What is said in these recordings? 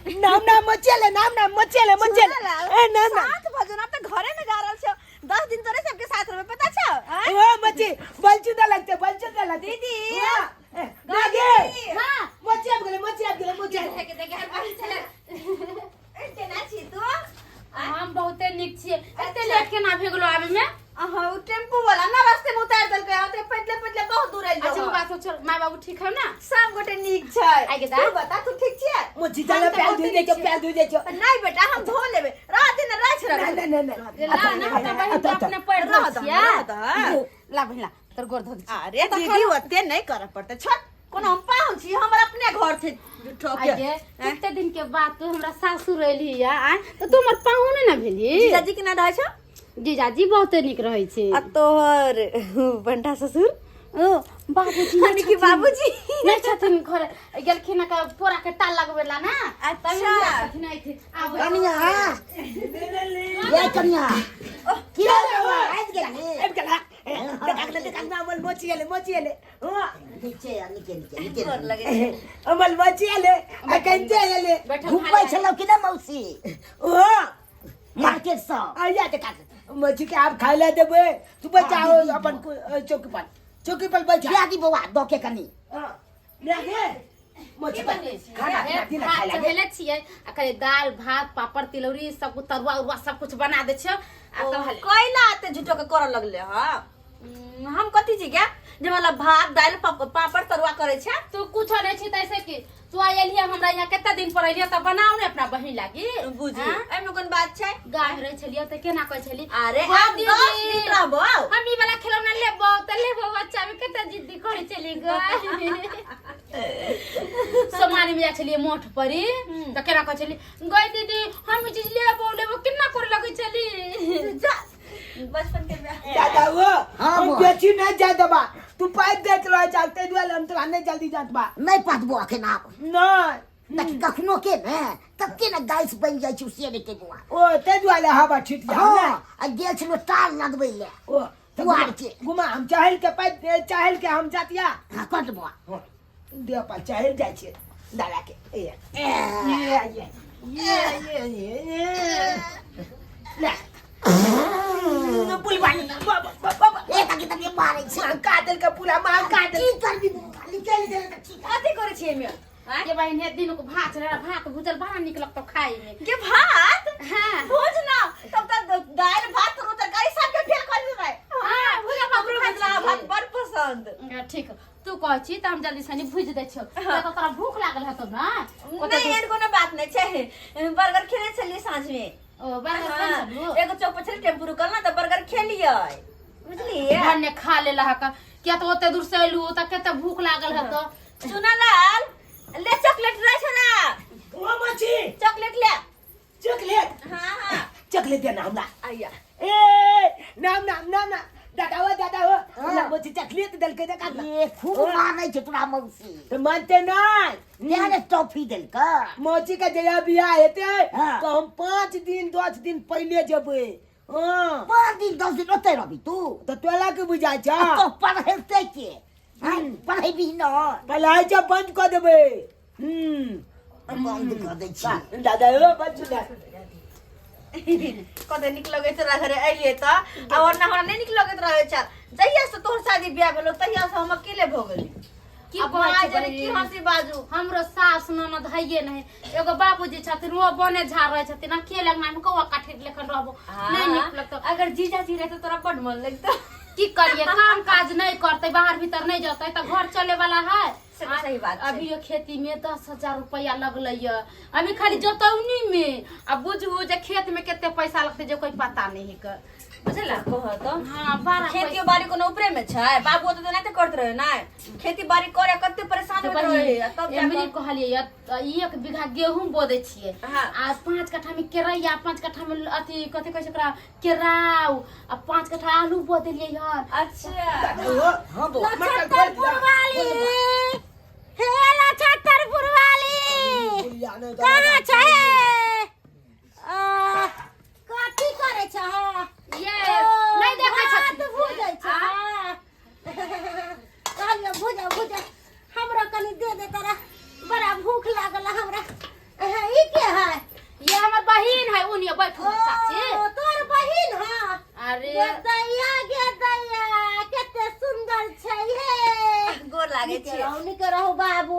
नाम नाम मचेले, नाम नाम मचेले मचेले। ए नाम नाम सात भजन अब त घरे में जा रहल छौ। 10 दिन तोरे सबके साथ रहबे, पता छौ, आँय? ओ मची बलचुदा लगते, बलचुदा लगते। दीदी। हाँ, ए, नागे। हाँ। मची आबि गेलै, मची आबि गेलै, मची आबि देखे देखे हम चले। ए, केना छी तू? हम बहुते नीक छियै। एते लेट केना भे गेलो आबे में? अहाँ ओ टेम्पू वाला ना रास्ते में उतार देलकै, ओते पैदले पैदले बहुत दूर आइल। अच्छा, ओ बात छोड़, माय बाबू ठीक है ना? सब गोटे नीक छै। आइ गे दा। तू बता, तू ठीक छियै? मची चले, प्याज धुइ जाइ छौ, प्याज धुइ जाइ छौ। नहीं बेटा, हम धो लेबे, रात दिन रह छै। नहीं नहीं नहीं। ला ना, हम तऽ बहिन के अपने पैर धो रह दह, छियै। रह दह। ला बहिन, ला तोर गोर धो दै छियै। अरे दीदी, ओते नहीं करे पड़ते, छोड़। कोनो हम पाहुन छी? हमर अपने घर छै झूठो के। आइ गे, कते दिन के बाद तू हमरा सासुर एलही या आय, तऽ तू हमर पाहुने ने भेलही। जीजाजी केना रहै छौ? जीजाजी बहुते नीक रहै छै। आ तोहर बंटा ससुर? ओ बाबूजी नहि यानी कि छथिन। बाबूजी नहि छथिन, घर गेलखिन का पोरा के ताल लगबे ला ना। अच्छा। तभी हमरा छथिन अइथिन। आबै। कनिया, ये कनिया, की आबि गेली? आबि गेला। देखा देखा, अमल मोची एले, मोची एले। हाँ। नीचे आ, नीचे नीचे नीचे। गोर लगे छै। अमल मोची एले आ कंचे एले। बैठल। घुमै छलहुँ कि नहि मौसी? ओ मार्केट सँ। आया देखा, मोची के आब खाय ला देबै। तू बचाओ अपन चौकी पर, चौकी पर बैठा। किया दी बौआ दऽ के कनि। हाँ, ले मोची पर खाना हे, दिना भात खाय ला। चढ़ेले छियै आ कनि दालि भात पापड़ तिलौरी सब कुछ तरुआ उरुआ सब कुछ बना दै छियै आ तब हले। कैला एते झूठो के करऽ लगले? हँ, हम कथी छी क्या जे मतलब भात दालि पापड़ तरुआ करै छै? तू कुछ नहीं छी तैसे कि तू आयल हिया हमरा यहाँ, कते दिन पर अइलियै, तऽ बनाउ ने अपना बहिन लागी। बुझी। हाँ? एहिमे कोन बात छै? गाय रहै छलियै तऽ केना कहै छली? अरे गो हम दीदी, 10 दिन रहबो। हम ई वाला खिलौना लेबो तऽ लेबो। बच्चा में कते जिद्दी करै छली गो। सोमानी में जाइ छलियै मोठ परी तऽ केना कहै छली, गै दीदी, हम ई चीज लेबो लेबो, केना करे लगै छली। जा, बचपन के ब्याह। दादा वो हाँ, हम बुआ। बेची नहीं जात बा। तू पाइप देत रह चलते दुआरे हम तोरा नहीं जल्दी जात बा। नहि पातबो अखन आब। नहीं। देखी, कखनो के ने तते ने गैस बनि जाइ छै से नहि के बौआ। ओ ते दुआरे हवा छिट जा। हँ, आ गेल छलहुँ टाल लगबै लए। ओ तऽ पुआर के। घुमा, हम चहल के पाइप चहल के हम जातिया। हँ, कट बौआ। देह पर चहल जाइ छै दादा के। ए ये ये ये ये ये ये ले पुलवा बाबा बाबा। ए तकी तकी मारै छै। महका देलकै, पूरा महका की देलकै। करबी बौआ, निकलि गेल तऽ ठीक। कथी करै छियै एहिमे, आँय? के बहिन, हे दिन को भात रहे, भात भुजल बड़ा नीक लगतो खाय में। के भात? हाँ। भुज ना तब तक दालि भात तरू तरकारी सबके फेल कर देबै। हाँ, भुजल भात हमरो खाइ भुजला छियै। भात बड़ पसंद। हाँ, ठीक, तू कहै छी तऽ हम जल्दी सनी भुज दै छियौ। किया तऽ तोरा भूख लागल हेतौ ना। नहीं, एहन कोनो बात नहीं छै। बर्गर खेने छलियै साँझ में। ओ बर्गर खाइ हाँ, छलू? एगो चौक पर छलै टेम्पू रुकल ना, तऽ बर्गर खेलियै, बुझलियै? भने खा लेला हक, किया तऽ ओते दूर से एलू तऽ कते भूख लागल हेतौ। चुनालाल, ले चॉकलेट रहे छै ना। ओ मछी। चॉकलेट ले। चॉकलेट? हाँ हाँ। चॉकलेट देना हमरा। आइया। ए नाम नाम नाम नाम, दादा हो, दादा हो, हमरा मछी चॉकलेट देलकै देखा ना। ये खूब मानै छै तोरा मौसी। तऽ मानते नहीं। तें ने टॉफी देलकै। मौसी के जहिया बियाह हेतै हाँ। तऽ हम 5 दिन 10 दिन पहिले जेबै। हाँ। 5 दिन 10 दिन ओतै रहबी तू? तऽ तोरा की बुझाइ छ? आ तो पढ़ेतै के? आँय, पढ़ेबी न? पढ़ाइ सब बंद कऽ देबै। बंद कऽ दै छी। दादा हो, बच्चू। कते नीक लगैत तोरा घरे अइलियै तऽ, आ वरना हमरा नहि नीक लगैत रहै छल। जहिया से तोहर शादी बियाह भेलो, तहिया से हम अकेले भऽ गेली। की आब कहै माय छै जाने की बहिन? हंसी बाजू। हमरो सास ननद हइये नहीं, एगो बाबूजी छथिन, वो बने झाड़ रहे छथिन। अकेले अंगना में कौआ काठी लेखन रहबो, नहीं नीक लगतो। अगर जीजाजी रहते तोरा बड मन लगतो। की करिए, काम काज नहीं करते, बाहर भीतर नहीं जते तऽ घर चले वाला है? से तऽ सही बात छै। अभी यो खेती में 10,000 रुपया लगलै ये अभी खाली जोतौनी में। आ बुझू जे खेत में कते पैसा लगतै जे कोई पता नहीं है के, बुझला? कह तऽ। हाँ, बड़ा। खेती बाड़ी कोनो ऊपरे में छै? बाबू तऽ एनाहिते करैत रहे ने, खेती बाड़ी करे कते परेशान होइत रहे आ तब जा एमरी कऽ कहलियै ये, तऽ 1 बीघा गेहूं बो दै छियै आ 5 कट्ठा में केरैया, 5 कट्ठा में अथी कथी कहै छै ओकरा, केराउ, आ 5 कट्ठा आलू बो देलियै हन। अच्छा। हाँ बौआ। लछत्तरपुर वाली, हे लछत्तरपुर वाली, कहाँ छै? आ, कथी करै छ? ये नहीं देखै भात छथिन। भुजै छ। कहलियै भुज भुज, हमरा कनि दे दे, तोरा बड़ा भूख लागल है हमरा। हे ई के है? ये हमर बहिन है, उनिया बैठू ओ, चाची। तोर बहिन है? अरे गे दैया, गे दैया, कते सुंदर छै हे। गोर लागे नीके छी। रहू, नीके रहू बाबू।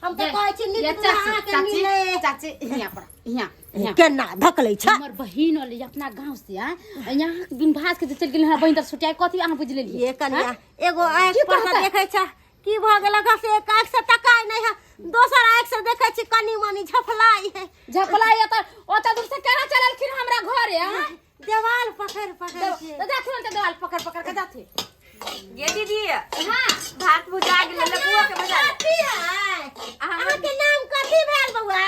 हम तऽ कहै छी ये नीक चाची, अहाँके चाची, मिले। चाची, हियाँ पर, हियाँ, हियाँ। केना धकलै छ? हमर बहिन अलै अपना गांव से, आ यहाँ बिन भास के जे चलि गेल बहिन तर सुटिया कथी अहाँ बुझि लेलियै? ये कनिया, एगो आँखि की पर से कहता? देखै छ की भऽ गेल? से एक आँखि से तकाय नहि है, दोसर आँखि से देखै छी कनी मनी झफलाइ है। झपला ये तऽ ओतऽ दूर से केना चललखिन हमरा घरे? आ देवाल पकड़ पकड़ के तऽ जाथिन तऽ देवाल पकड़ पकड़ के जाथिन। ये दीदी। हाँ। भात भुजा गेलै, लपुआ के भुजा। कथी है? अहाँके नाम कथी भेल बौआ?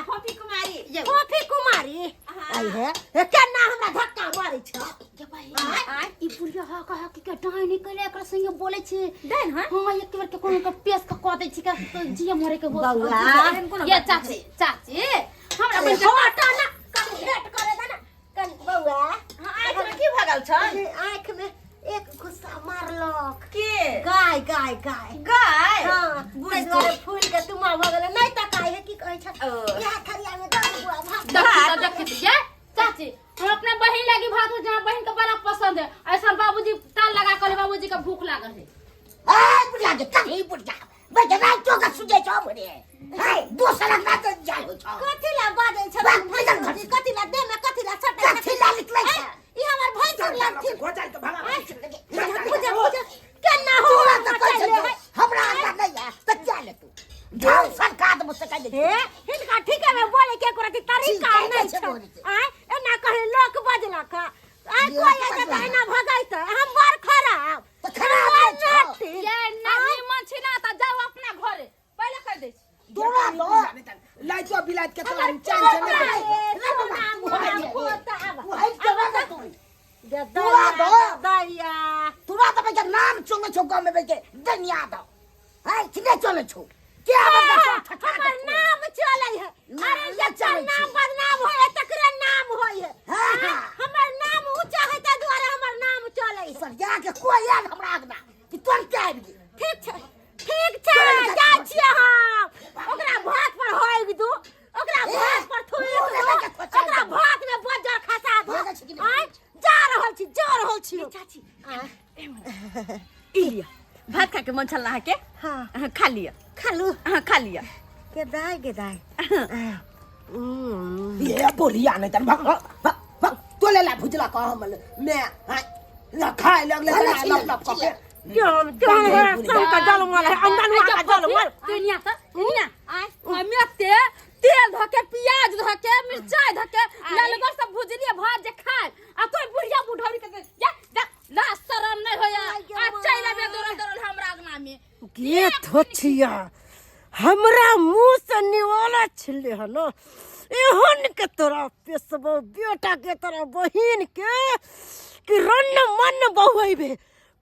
फोफी कुमारी। ये कॉफी कुमारी। आई हे हे, केना हमरा धक्का मारै छ? ये बहिन, ई बुढ़िया ह कह कि के डाइन कइले एकरा संगे बोलै छै। डाइन है? हाँ, एक बेर के कोनो के पेश के कह दै छै के जिया मरे के हो। बौआ। एहन कोनो ये बात नहि। चाची, चाची, हमरा बहिन के हट ना, कनी भेंट करे दे ना कनी बौआ। हाँ, आँखि में की भऽ गेल छल? आँखि में एक गुस्सा मारलक। के? गाय, गाय, गाय। गाय? हाँ। बुझ ताहि दुआरे फूल के तुमा भऽ गेलै, नहि तकाइ है। की कहै छ? ओ। इएह थरिया में दऽ दे बौआ भात। देखी तऽ, देखी तऽ, ये चाची, हम अपना बहिन लागी भात भुजना, बहिन के बड़ा पसंद है। ऐसा बाबूजी ताल लगा कर बाबूजी के भूख लागल है। ए बुढ़िया के कहीं बुढ़िया बैठ रात तो का सुजे छो बोले हे दोसर अंगना तो जाय हो छो। कथी ला बाजै छ? बात बुझल घर। कथी ला देह में कथी ला सटै? कथी ला निकलै छ? ई हमर भैंसुर लगथिन। हो जाय के भगा। बुझ बुझ केना हो। तोरा तऽ कहै छै हमरा अंदर नहीं है तऽ चल तू ढाल सरकार तऽ मुझसे कह दे। हे, हिनका ठीके में बोले के कोनो तरीका ठीक है, नहीं छै छै। बोले के। आय एना कहे लोक बजलक आय ये कोई तऽ एते बजलक। एना भगाइत हम बड़ खराब। तऽ खराब बड़ नहि छौ। नाटी। ये नहीं मन छी ना त जाओ अपना घरे, पहले कह दै छी। तोरा तो लाइटो बिलाइत के तोरा चैन से नहीं ए, रे बाबा, सोना तू मोना हट जा। पोता आब। तू हट जा ना तू। गे तोरा दैया, दो। दैया। तोरा तऽ बेटा नाम चले छौ गाँव में बेटे दुनिया दो है कि नहीं चले छौ के हमर हाँ, ठठा के हमर छौ? नाम चलै है। नाम अरे जकर चलै नाम छै। बदनाम होय है तकरे नाम होय है। हाँ, हाँ। हमर नाम ऊंचा है ताहि दुआरे हमर नाम चलै है। सरिया के कोई आयल हमरा आगना कि तुरंत आबि गेल। ठीक छै, ठीक छै, जाइ छियै हम। ओकरा भात पर होइक दू, ओकरा ए, भात पर थूक मुँह दू, में लगा खोचा ओकरा दू। भात में बज्जर खसा दू। भागै छी कि नहि? आँय, जा रहल छी, जा रहल छी। चाची, आँय, ई लिअ भात। खा के मन छल अहाँके? हाँ। अहाँ खा लिअ। खालू। अहाँ खा लिअ। गे दाइ, गे दाइ। ये बोलिया नहीं तन भग भग भग भग तोले ला भुजला कह हम मैं हां ना खाए लगले भले ना छी, लप लप छी। के केहन केहन है सबके जलमल है अंदनुआ का जलमल। दुनिया त दुनिया हमे ते तेल धके, प्याज धके, मिरचाई धके ललगर सब भुजलिए भात जे खाए आ तोय बुढ़िया बुढ़ौरी के जा जा ला शरम नहीं होया आ चल आबे दौड़ल दौड़ल हमरा अंगना में। गे थोथिया, हमरा मुंह से निवाला छिले है न एहन के तोरा पेशबो बेटा के, तोरा बहिन के कि रन्न मन बहुएबे,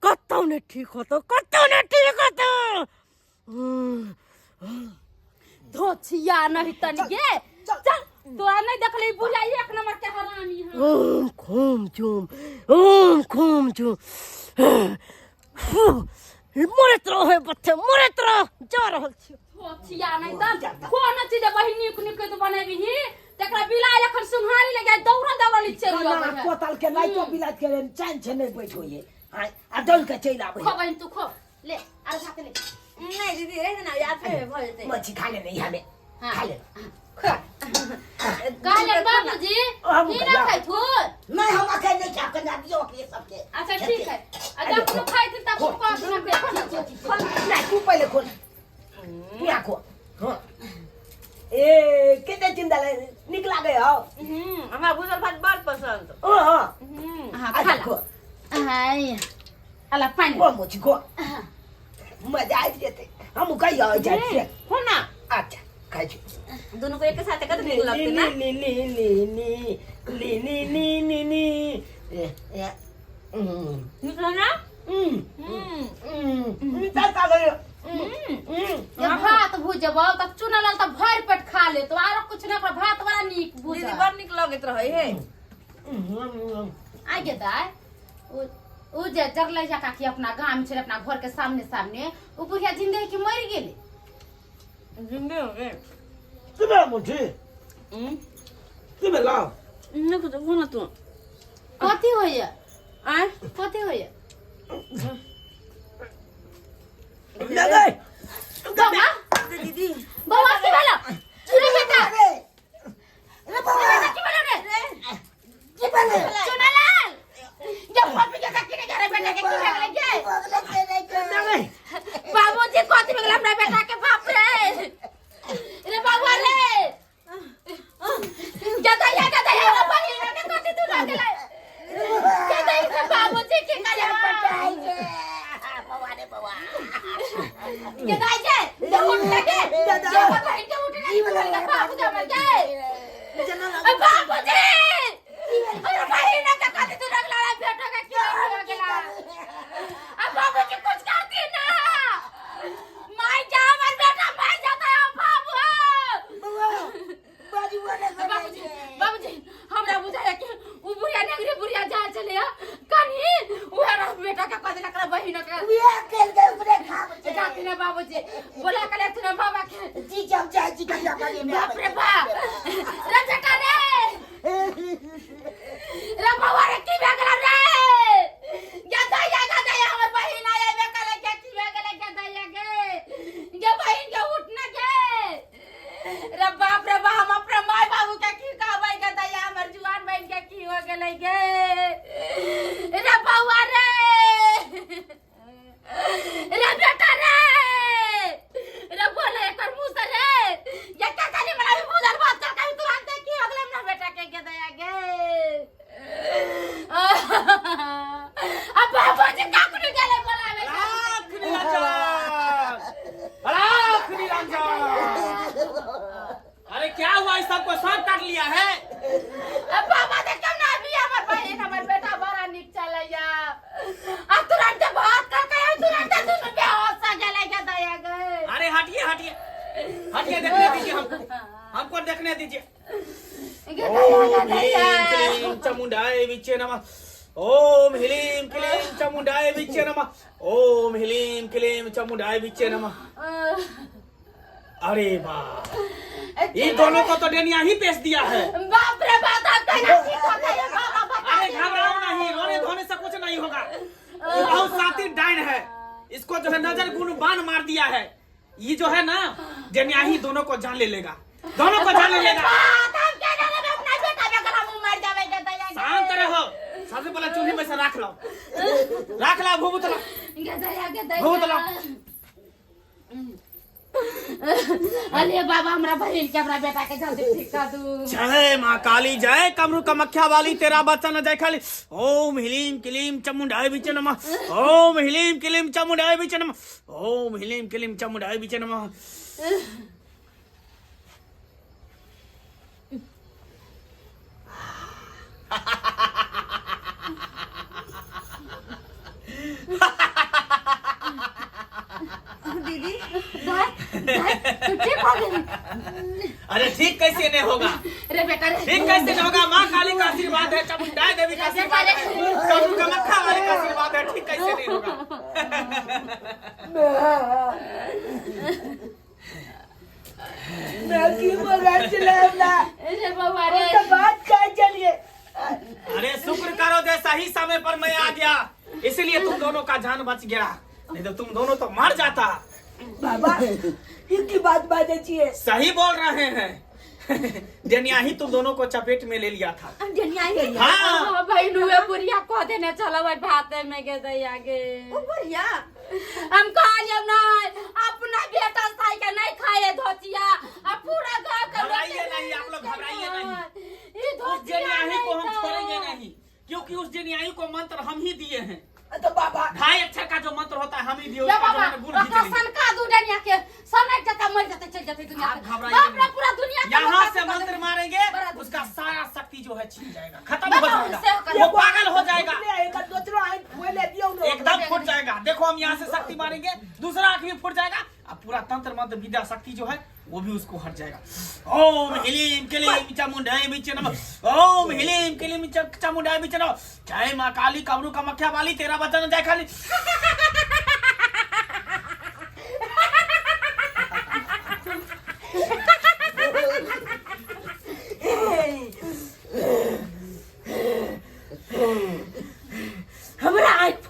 कतौ नहीं ठीक होतो, कतौ नहीं ठीक होतो। धोछिया नहीं तन गे, चल तोरा नहीं देखली बुढ़िया एक नंबर के हरामी है। ओम खूम चूम, ओम खूम चूम, मरैत रहो हे बच्चे, मरैत रहो। जा रहल छी। धोछिया नहीं तन कोन चीज बहिन नीक नीक के तू बनेबही तकरा बिलाइ एखन सुन्हारी लगे दौड़ल दौड़ल चलि ना अबै है। कोतल के लाइटो बिलाइत के चैन से नहीं बैठो ये हां आ दौड़ के चलि आबै। खो बहिन, तू खो, ले आर भात ले। नहि दीदी, रहि ना, याद फेर भऽ जेतै। मच्छी खा ले नहीं हमें। हाँ। खा ले। कहले बाबूजी हम की ना कहिया? खाइथुन? नहीं, हम अकेले नहीं खाब, कन्या दियो अपने सबके। अच्छा ठीक है, आ जब कोनो खाइथिन तब कोनो कहथिन हम। खोल ना तू, पहले खोल तू, यहाँ खो। हाँ ए केते चिंता ले निक लागे हो। हमरा भूजल भात बड़ पसंद। हां हां। हाँ। आ खा ला। खो। हाय अला पानी। खो मुझ खो, मजा आबि जेतै। हम कहियो जाइ छियै। खो ना। अच्छा खाइ छी। दुनू को एक साथे कते नीक लगतै ना? ली ली ली ली ली ली ली ली ली ए ए नीक रह ना। मिठाई खा गयो। ये भात भुजबो त चुनल त भरि पेट खा ले तो आरो कुछ ना, ओकरा भात बड़ा नीक भुज। दीदी, बड़ नीक लगैत रहै हे। आ गे दाय, उ उ जे जरलै जा काकी अपना गाम में छलै, अपना घर के सामने सामने, उ बुढ़िया जिंदे है कि मरि गेलै? जिंदे हो गए। सुबह मुठी। की भेलौ नहि कुछ बोल तू कथी होइया आय कथी होइया लगै बौआ दीदी बौआ की भेलो रे बेटा रे रे बौआ बेटा की भेलो रे की भेलै चुनालाल जब कॉपी के की ने रे बेटा के की भेलै गे लगै बाबूजी कथी भेलै हमरा बेटा के बाप रे रे बाबा रे गदैया गदैया हमरा बहिन के कथी तू लग गेलै गदैया के बाबूजी की करे बौआ रे बौआ गदाई के जे उठ लगे जे हमर बहिन के उठ लगे बाबू के हमर के अरे बाबूजी अरे बहिन के कथी तू रगला रे बेटा के क्यों रगला अब बाबूजी कुछ करती ना मार जा हमर बेटा मार जाता है बाबू बाबूजी बाबूजी हमरा बुझाया कि उ बुढ़िया नगरी बुढ़िया जाल चले कनी उहे रह बेटा के कह देलक रह बहिन के जाती ना बाबूजी बोला के लेथिन ना बाबा के बाप रे बाप रे बेटा रे रे बाबा रे की भए गेल रे गदैया गदैया हमर बहिन आया बे कले के की भए गेल गदैया के गे बहिन के उठ ना के रे बाप रे बाप हम अपना माय बाबू के की कहबै गदैया हमर जुआन बहिन के की हो गेलै गे रे बौआ रे रे बेटा रे रे बोले एकर मुंह से रे ये का खाली मना भी बुझल बात कर कभी तुरंत की हो गेलै हमरा बेटा के गदैया गे अब बाबूजी काकड़ी गेलै बोलावे लाख निरंजन लाख निरंजन अरे क्या हुआ इस सबको सांप काट लिया है अब बाबा देखियौ ना अभी हमर बहिन हमर बेटा बड़ा नीक चलैया आ तुरंत भात कर के तुरंत दुनू बेहोश भ गेलै के दया गए अरे हटिए हटिए हटिए देखने दीजिए हमको हमको देखने दीजिए गे दया ओम गे ह्रीं दया क्लीं चामुंडाय विच्चे नमः ओम ह्रीं क्लीं चामुंडाय विच्चे नमः ओम ह्रीं क्लीं चामुंडाय विच्चे नमः अरे वाह ये दोनों को तो डेनिया ही पेश दिया है बाप रे बाप आप कहना ठीक होता है बाबा बता अरे घबराओ नहीं रोने धोने से कुछ नहीं होगा ये बहुत साथी डाइन है इसको जो है नजर गुण बाण मार दिया है ये जो है ना डेनिया ही दोनों को जान ले लेगा दोनों को जान ले लेगा बात हम क्या जाने अपना बेटा बेकरा मुंह मार जावे के दया शांत रहो सबसे पहले चूल्हे में से राख लो राख लो भूबुतला गे दया गे दया भूबुतला अरे बाबा हमरा बहिन के हमरा बेटा के जल्दी ठीक कर दू जय माँ काली जय कमरू कमख्या वाली तेरा बच्चा न जाए खाली ओम ह्रीं क्लीं चामुंडाय विच नमः ओम ह्रीं क्लीं चामुंडाय विच नमः ओम ह्रीं क्लीं चामुंडाय विच नमः दीदी दाई दाई तू ठीक हो गेली अरे ठीक कैसे नहीं होगा रे बेटा रे ठीक कैसे नहीं होगा माँ काली का आशीर्वाद है चामुंडा देवी का आशीर्वाद है कमरू कमख्या वाले का आशीर्वाद है ठीक कैसे नहीं होगा मैं की बोला चले हमरा रे बउआ रे तो बात कर चलिए अरे शुक्र करो जे सही समय पर मैं आ गया इसलिए तुम दोनों का जान बच गया नहीं तो तुम दोनों तो मर जाता बाबा ई की बात बाजे छिए सही बोल रहे हैं डेनिया ही तुम दोनों को चपेट में ले लिया था डेनिया ही हाँ हाँ, भाई नुए बुढ़िया कह देने चलो भाई भाते में के दैया के ओ बढ़िया हम कहलिए नहीं अपना बेटा साई के नहीं खाए धोतिया आ पूरा गांव के घबराइए नहीं, आप लोग घबराइए नहीं। ई उस धोतिया जेनियाही को हम नहीं छोड़ेंगे तो। नहीं क्योंकि उस जेनियाही को मंत्र हम ही दिए हैं तो बाबा ढाई अक्षर का जो मंत्र होता है हम ही दिए ले उसका जो बाबा मैंने गुण खींच ओकरा ली। सनका दू डनिया के सनक जता मर जते चल जते दुनिया आप से। घबराइए बाप रे नहीं। पूरा दुनिया के यहाँ लोग से मंत्र मारेंगे बड़ा दुख। उसका सारा शक्ति जो है छीन जाएगा खत्म हो बताओ, जाएगा से वो पागल हो जाएगा एक दोसरो आइन खोले दियौ ने एकदम फूट जाएगा देखो हम यहाँ से शक्ति मारेंगे दूसरा आंख भी फूट जाएगा अब पूरा तंत्र मंत्र विद्या शक्ति जो है वो भी उसको हट जाएगा ओम ह्रीं क्लीं चामुंडाय विच नमः ओम ह्रीं क्लीं चामुंडाय विच नमः जय माँ काली कमरू कामाख्या वाली तेरा बचन जय खाली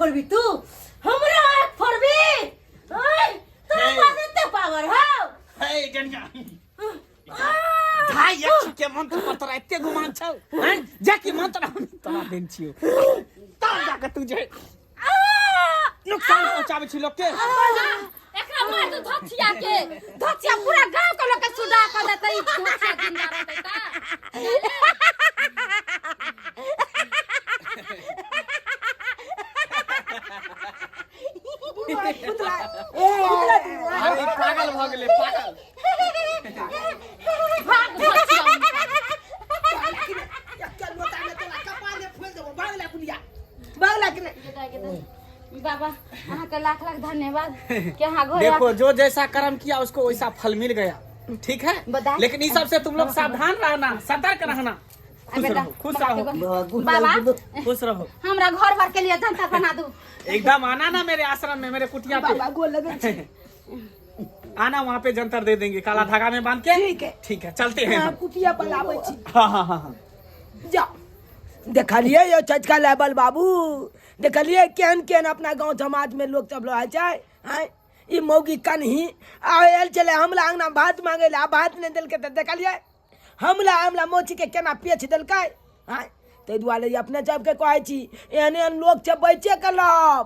फोड़बी तू हमरा आँख फोड़बी ओए तोरा हे। पास एते पावर हौ हे डनिया ढाई यक्ष के मंत्र पर तोरा एते गुमान छौ हैं जे कि मंत्र हम तोरा देन छियौ तब जाके तू जे नुकसान पहुंचाबै छी लोग के एकरा मार दू धोथिया के धोथिया पूरा गांव के लोग के सुडा कर देतै ई धोथिया जिंदा रहतै त अरे ई पागल भऽ गेलै पागल भाग धोथिया एकटा लोटा में तोरा कपारे फोड़ि देबो भागला बुढ़िया भागला कि नहि बाबा अहाँ के लाख लाख धन्यवाद कि अहाँ घर देखो जो जैसा कर्म किया उसको वैसा फल मिल गया ठीक है बता। लेकिन इस सब से तुम लोग सावधान रहना सतर्क रहना खुश बेटा, रहो खुश रहो बाबा खुश रहो हमरा घर भर के लिए जनता बना दू एकदम आना ना मेरे आश्रम में मेरे कुटिया पे बाबा गोल लगै छै आना वहाँ पे जंतर दे देंगे काला धागा में बांध के ठीक है। ठीक है चलते हैं हाँ, हम। कुटिया पर आबै छी हाँ हाँ हाँ हाँ जाओ देखलियै यौ चचका लेवल बाबू देखलियै केहन केहन अपना गाँव समाज में लोग सब रहै छै आँय ई मौगी कनही आयल छलै हमरा अङ्गना भात मांगै लए आ भात नहि देलकै तऽ देखलियै हमला हमला मोची के केना पेच देलकै आँय ताहि दुआरे ई अपने सबके कहै छी एहन एहन लोक छै बचे के रहब।